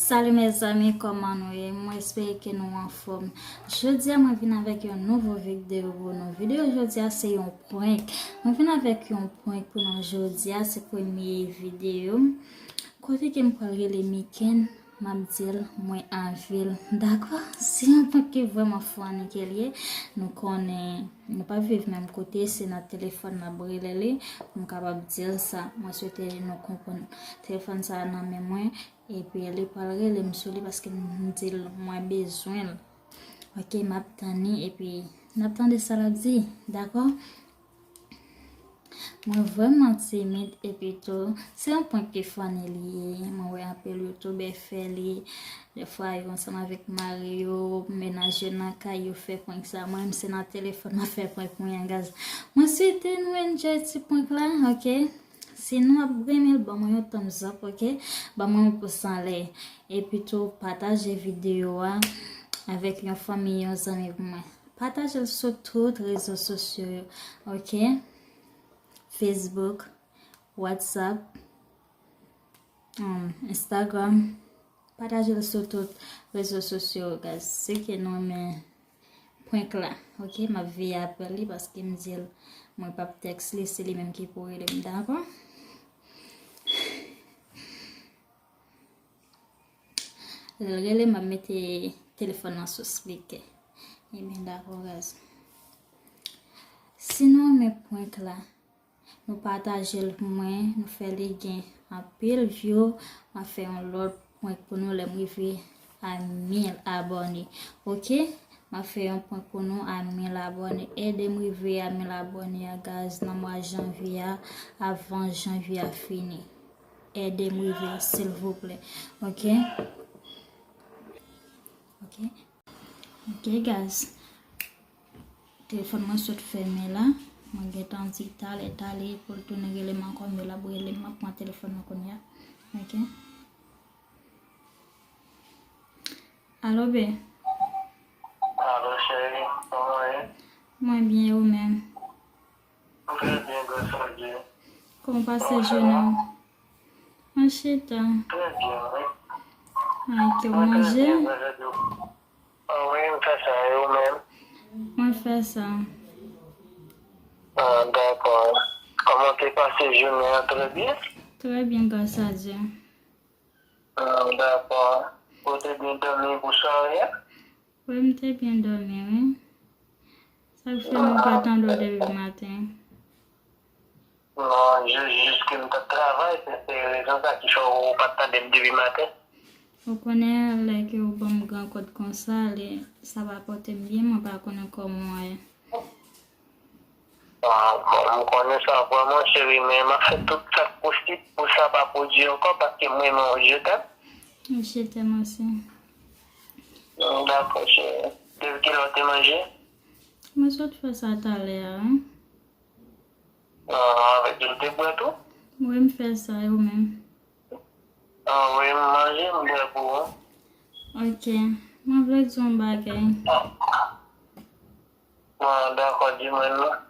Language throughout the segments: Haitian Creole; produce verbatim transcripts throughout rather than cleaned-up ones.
Salut mezanmi, kòman nou ye? Mwen espere ke nou anfòm. Jodi a mwen vin avèk yon nouvo videyo pou nou. Videyo jodi a se yon prank. Mwen vin avèk yon prank pou nou jodi a, se premye videyo. Kote ke m pral rele Miken, m ap di l mwen anvi l. Dakò? Se yon prank ki vrèman funny ke l ye. Nou konnen nou pa viv menm kote, se nan telefòn m ap rele li pou m kapab di l sa. Mwen swete nou konprann. Telefòn sa a nan men mwen. Epi li pral rele m sou li paske m di l mwen bezwen l. Ok, m ap tann li epi n ap tande sa l ap di, dakò? Mwen vrèman timid epi tou, se yon prank ki funny li ye. Mwen wè anpil youtubè fè li. Dèfwa yo ansanm avèk mari yo, mennaj yo nan kay yo fè prank sa. Mwen menm se nan telefòn m ap fè prank mwen an guys. Mwen swete nou enjoy ti prank la, ok? Si nou ap renmen l, ban mwen yon thumbs up, ok? Ban mwen yon pous anlè. Epi tou, pataje videyo a avèk yon fanmi, yon zanmi pou mwen. Pataje l sou tout rezo sosyo yo, ok? Facebook, WhatsApp, um, Instagram. Pataje l sou tout rezo sosyo yo, guys. Si ke nou renmen prank la, ok? M ap veye apèl li paske m di l mwen p ap tèks li, se li menm ki pou rele m, dakò? Lè l rele m, m ap mete telefòn nan sou spikè. Ebyen, dakò, guys. Si nou renmen prank la, nou pataje l pou mwen, nou fè li gen anpil view, m ap fè yon lòt prank pou nou lè m rive a mil abòne. Ok? M ap fè yon prank pou nou a mil abòne. Ede m rive a mil abòne a, guys, nan mwa janvye a, avan janvye a fini. Ede m rive, silvouplè. Ok? Ok? Ok, guys. Telefòn mwen sot fèmen la. Mwen gentan di talè, talè pou l tounen rele m ankò, men l ap rele m, m ap pran telefòn nan kounye a. Ok. Alo, be. Alo, cheri, kòman w ye? Mwen byen, ou menm? Trè byen, gras a Dye. Kòman w pase jounen w? Mwen chita. Trè byen, wi. Ay, ke w manje? Mwen trè byen, gras a Dye. Ah wi, m fè sa, e ou menm? Mwen fè sa. Ah, dakò. Kòman w te pase jounen an? Trè byen? Trè byen, gras a Dye. Ah, dakò. Ou te byen dòmi pou sware a? Wi, m te byen dòmi, wi. Sa k fè mwen pa tande w depi maten? Non, jis, jis ke m t ap travay, se, se rezon sa ki fè w pa t tande m depi maten. Ou konnen, lè ke w ban m gran kòd konsa, li, sa pa pote m byen, mwen pa konnen kòman w ye. Ah, bon, m konnen sa vrèman, cheri, men m ap fè tout sa k posib pou sa pa pwodui ankò, paske m renmen w, je t'aime. Je t'aime aussi. Mm, dakò, cheri. Depi kilè w te manje? Mwen sot fè sa talè a, wi. Ah, avèk ou te bwè tou? Wi, m fè sa, e ou menm? Ah, wi, m manje, m bwè pou ou. Ok. Mwen vle di yon bagay. Ah. Bon, dakò, di mwen non.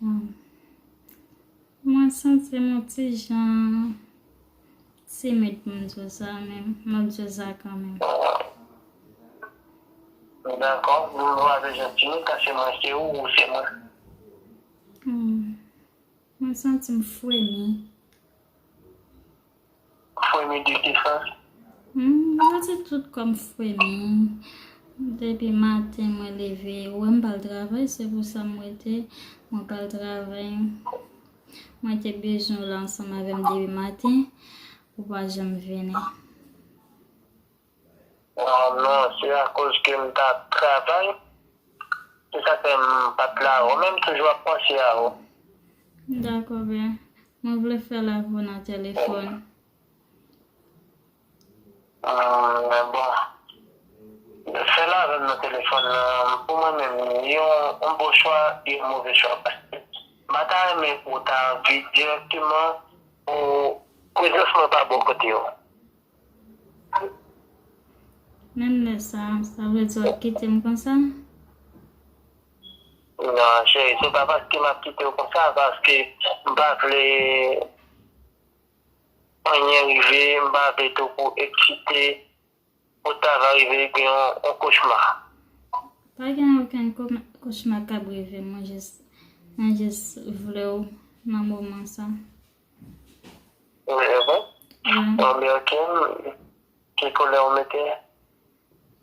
Hmm. Mwen santi m yon ti jan timid pou m di w sa, men m ap di w sa kanmenm. Dakò, m pa bezwen timid, paske mwen se ou, ou se mwen. Hmm. Mwen santi m fremi. Fremi de ki sans? Hmm, mwen santi tout kò m fremi. Depi maten mwen leve, ou wè m pa al travay, se pou sa m rete, mwen pa al travay. Mwen te bezwen w la ansanm avè m depi maten, ou pa janm vini. Ah, non, se akoz ke m t ap travay. Se sa fè m pa t la. Ou menm toujou ap panse a ou. Dakò, byen. Mwen vle fè l avè w nan telefòn. Ah, bon. Fè l avè m nan telefòn nan. Pou mwen menm, yon, yon bon chwa e yon move chwa. Paske m pa ta renmen pou w ta anvi dirèkteman pou prezans mwen pa bò kote w. Menm lè sa, sa vle di w ap kite m konsa? Non, cheri, se pa paske m ap kite w konsa, paske m pa vle, anyen rive, m pa vle tou pou eksite, pou ta va rive gen yon, yon kochma. Pa gen okenn ko- kochma k ap rive, mwen jis, mwen jis vle w nan moman sa. Vre, vre? Bon, men ok, ki koulè ou mete?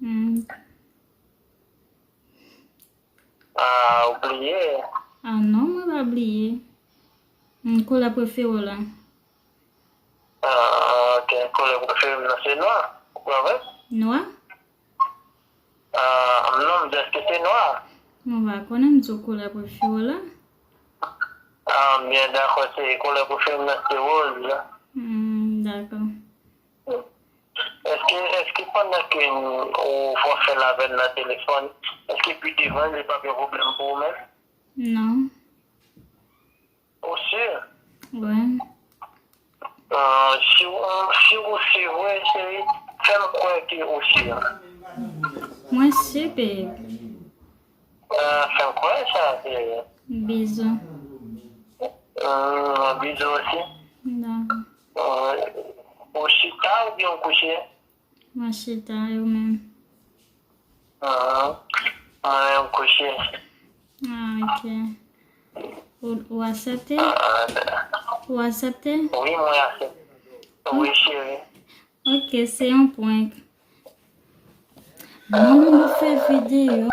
Hmm. Ah, ou bliye? Ah non, mwen pa bliye. Hmm, koulè prefere w la? Ah, ok, koulè prefere m nan se nwa. Ou pa vre? Nwa? Ah, non, m di èske se nwa? Mwen pa konnen, m di w koulè prefere w la. Ah, byen dakò, se koulè prefere m nan se woz. Hmm, dakò. Èske, èske pandan ke n- ou fè fè l avè l nan telefòn, èske pi devan li p ap yon pwoblèm pou ou menm? Non. Ou si? Wi. Ah, si ou, si ou si vre, cheri, fè m kwè ke ou si. Mwen si, babe. Ah, fè m kwè sa, cheri. Bizou. Ah, bizou osi. Dakò. Ah, ou chita oubyen ou kouche? Mwen chita, e ou menm? Ah, mwen menm kouche. Ah, ok. Ou, ou aksepte? Ah, Ou aksepte? wi, mwen aksepte. Wi, cheri. Ok, se yon prank. Manman m ap fè videyo.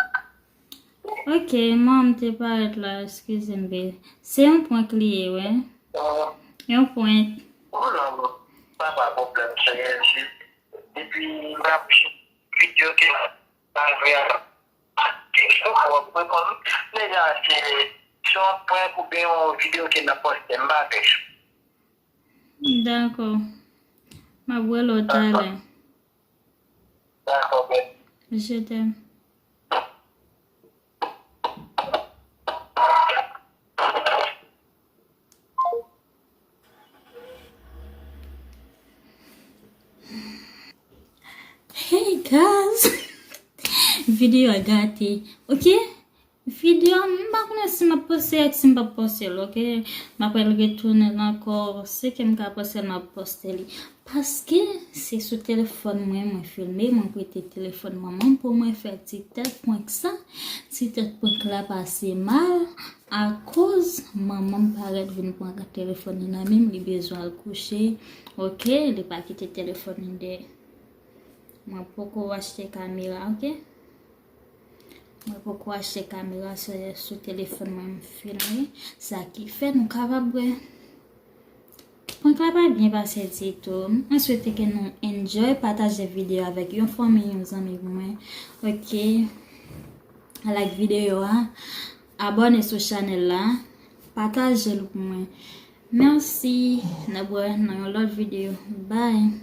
Ok, manman m te parèt la, eskize m, babe. Se yon prank li ye, wi. Ah, Yon prank. oh non, non. Pa pa pwoblèm, cheri. Depi m ap videyo ke pa vre a. Kesyon pou w ap reponn. Deja, se se yon prank oubyen yon videyo ke n ap poste, m pa vle. Dakò. M ap wè l talè. Dakò, babe. Je t'aime. Hey guys! Videyo a gate, ok? Videyo a, m pa konnen si m ap poste l ak si m p ap poste l, ok? M ap al retounen l ankò. Se ke m ka poste l, m ap poste li. Paske se sou telefòn mwen, mwen filme, mwen prete telefòn manman m pou mwen fè ti tèt prank sa. Ti tèt prank la pase mal, akoz manman m parèt vin pran telefòn li nan men m, li bezwen al kouche, ok? Li pa kite telefòn li dèyè. Mwen poko achte kamera, ok? Mwen poko achte kamera, se sou telefòn mwen m filme. Sa ki fè nou kapab wè. Prank la pa byen pase ditou. Mwen swete ke nou enjoy, pataje videyo avèk yon fanmi, yon zanmi pou mwen. Ok. Like videyo a. Abòne sou chanèl la. Pataje l pou mwen. Mèsi. N ap wè nan yon lòt videyo. Bye.